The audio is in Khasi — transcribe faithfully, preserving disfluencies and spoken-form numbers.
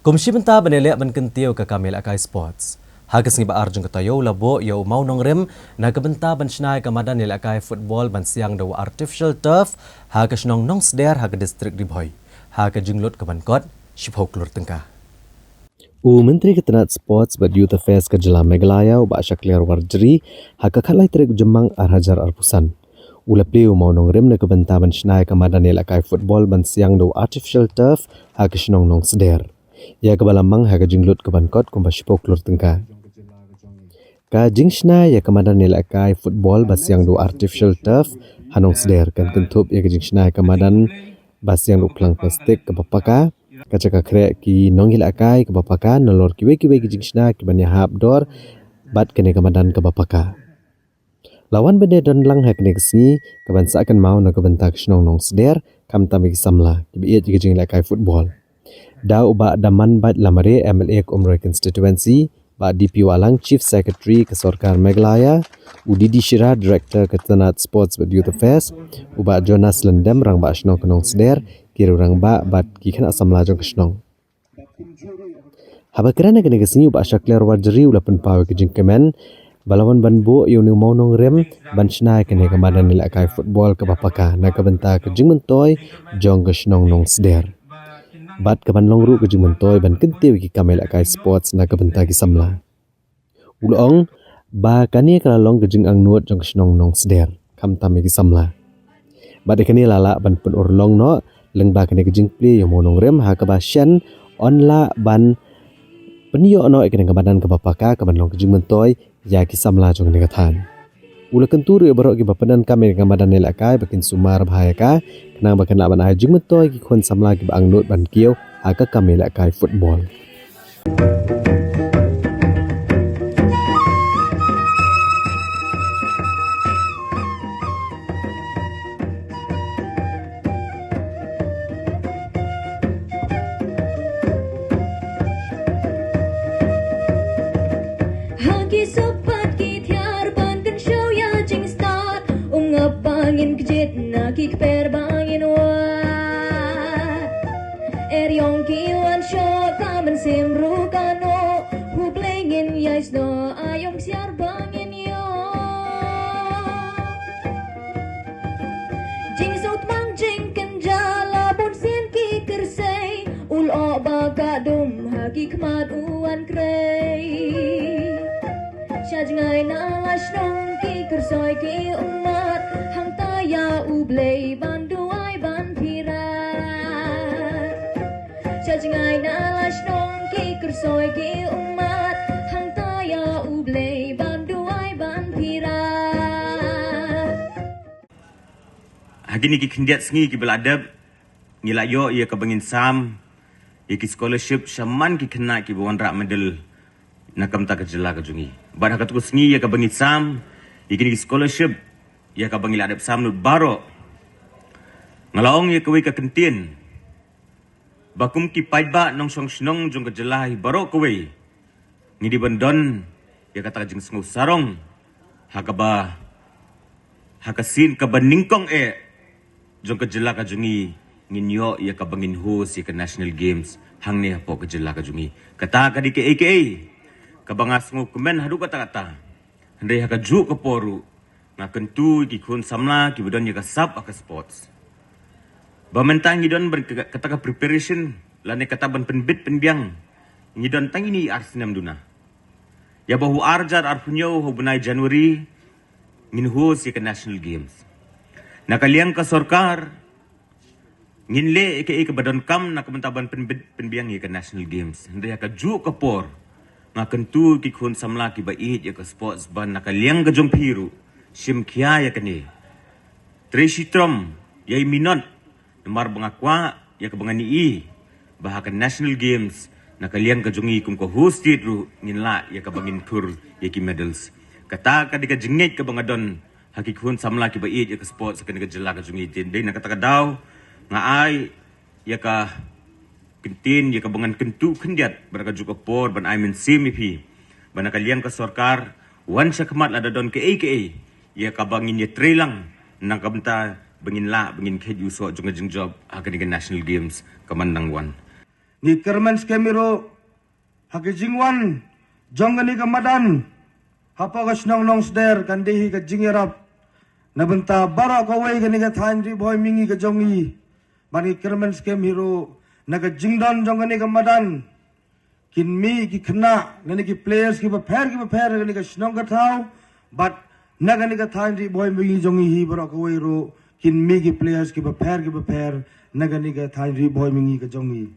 Kum shi bynta ban ïaleh ban kyntiew ka kam ïalehkai sports, ha ka sngi ba ar jong ka taïew la buh ïa u mawnongrim na ka bynta ban shna ïa ka madan ïalehkai football ban siang da u artificial turf ha ka shnong Nongsder ha ka district Ri Bhoi, ha ka jinglut ka ban kot shiphew klur tyngka. U Myntri ka tnat Sports bad Youth Affairs ka jylla Meghalaya, u Bah Shakliar Warjri, ha ka khatlai tarik u Jymmang ar hajar arphew san, u la plie u mawnongrim na ka bynta ban shna ïa ka madan ïalehkai football ban siang da u artificial turf ha ka shnong Nongsder. Ïa kaba la mang ha ka jinglut ka ban kot kumba shiphew klur tyngka. Ka jingshna ïa ka madan ïalehkai football ba siang da u artificial turf ha Nongsder kan kynthup ïa ka jingshna ïa ka madan ba siang da u phlang plastik kaba paka, ka jaka khreh ki nongïalehkai kaba paka, nalor kiwei kiwei ki jingshna ki ban ïahap dor bad kane ka madan kaba paka. La wan ban ïadon lang ha kane ka sngi ka ban sah kynmaw na ka bynta ka shnong Nongsder, khamtam ïa ki samla kiba ïeit ïa ka jingïalehkai football. Da u Bah Damanbait Lamare, M L A ka Umroi Constituency, Bah D P Wahlang, Chief Secretary ka Sorkar Meghalaya, u D D Shira, Director ka tnat Sports bad Youth Affairs, u Bah Jonas Lyngdoh, Rangbah Shnong ka Nongsder, ki riew rangbah bad ki khynnah samla jong ka shnong. Haba kren ha kane ka sngi, u Bah Shakliar Warjri u la pynpaw ïa ka jingkmen ba la wan ban buh ïa une u mawnongrim ban shna ïa kane ka madan ïalehkai football kaba paka na ka bynta ka jingmyntoi jong ka shnong Nongsder, bad ka ban long ruh ka jingmyntoi ban kyntiew ïa ki kam ïalehkai sports na ka bynta ki samla. U la ong ba kane ka la long ka jingangnud jong ka shnong Nongsder, khamtam ïa ki samla. Bad ïa kane la lah ban pynurlong noh lyngba kane ka jingplie ïa u mawnongrim, ha kaba shen yn lah ban pynïoh noh ïa kane ka madan kaba paka ka ban long ka jingmyntoi ïa ki samla jong kane ka thaiñ. U la kyntu ruh ïa baroh kiba pyndonkam ïa ka madan ïalehkai ba kin sumar bha ïa ka, khnang ba kan lah ban ai jingmyntoi ïa ki khun samla kiba angnud ban kiew ha ka kam ïalehkai football. Ha ki sopot ki thiar ban kynshew ïa jingstad, um ngap ba ngin kjit na ki kper ba ngin wad. Eriong ki wan shot ka mynsiem ruh ka noh, U Blei ngin ïai snoh, aïom ksiar ba ngin ïoh. Jingsaw tmang jingkynjah la bun sien ki kyrsei, u lyoh ba ka dum ha ki khmat u wan krei. Sha jngai na la shnong ki kyrsoi ki ummat, hangta ïa U Blei ban duwai ban phirat. Sha jngai na la shnong ki kyrsoi ki ummat, hangta ïa U Blei ban duwai ban phirat. Ha kine ki khyndiat sngi kiba la dep, ngi la ïoh ïa kaba ngin sam ïa ki scholarship shaman ki khynnah kiba wanrah medal na ka bynta ka jylla ka jong ngi. Bad ha katto ka sngi ïa kaba ngi sam ïa kine ki scholarship, ïa kaba ngi la dep sam lut baroh, nga la ong ïa kawei ka kyntien ba kum ki paidbah nongshong shnong jong ka jylla hi baroh kawei, ngi dei ban don ïa kata ka jingsngew sarong ha kaba, ha ka sien kaba nyngkong eh jong ka jylla ka jong ngi, ngin ïoh ïa kaba ngin host ïa ka National Games hangne hapoh ka jylla ka jong ngi. Kata ka dei kaei kaei kaba nga sngewkmen haduh katta katta. Hynrei ha kajuh ka por ruh nga kyntu ïa ki khun samla kiba don ïa ka sap ha ka sports ba mynta ngi don ban ka, kata ka preparation lane kata ban pynbit pynbiang, ngi don tang ine i ar snem duna. Ïa ba u ar hajar arphew hynñiew ha u bnai January ngin host ïa ka National Games. Na ka liang ka sorkar ngin leh ïa kaei kaba donkam na ka bynta ban pynbit pynbiang ïa ka National Games. Hynrei ha kajuh ka por nga kyntu ïa ki khun samla kiba ïeit ïa ka sports ba na ka liang ka jong phi ruh shim khia ïa kane. Trei shitom, ïai minot, namar ba nga kwah ïa kaba ngan ïohi ba ha ka National Games na ka liang ka jong ngi kum ka host state ruh ngin lah ïa kaba ngin khur ïa ki medals. Kata ka dei ka jingngeit kaba nga don ha ki khun samla kiba ïeit ïa ka sports ha kane ka jylla ka jong ngi. Te dei na kata ka daw nga ai ïa ka kyntien ïa kaba ngan kyntu khyndiat bad ha kajuh ka por ban ai mynsiem ïa phi ba na ka liang ka sorkar wan shakhmat lada don kaei kaei ïa kaba ngin ïatrei lang na ka bynta ba ngin lah ba ngin kheit ïa u soh jong ka jingjop ha kane ka National Games ka man nang wan. Ngi kyrmen skhem hi ruh ha ka jingwan jong kane ka madan hapoh ka shnong Nongsder kan dei hi ka jingïarap na bynta baroh kawei kane ka thaiñ Ri Bhoi Mihngi ka jong ngi. Bad ngi kyrmen skhem hi ruh na ka jingdon jong kane ka madan kin mih ki khynnah lane ki players kiba pher kiba pher na kane ka shnong ka thaw bad na kane ka thaiñ Ri Bhoi Mihngi jong ngi hi baroh kawei ruh kin mih ki players kiba pher kiba pher na kane ka thaiñ Ri Bhoi Mihngi ka jong ngi.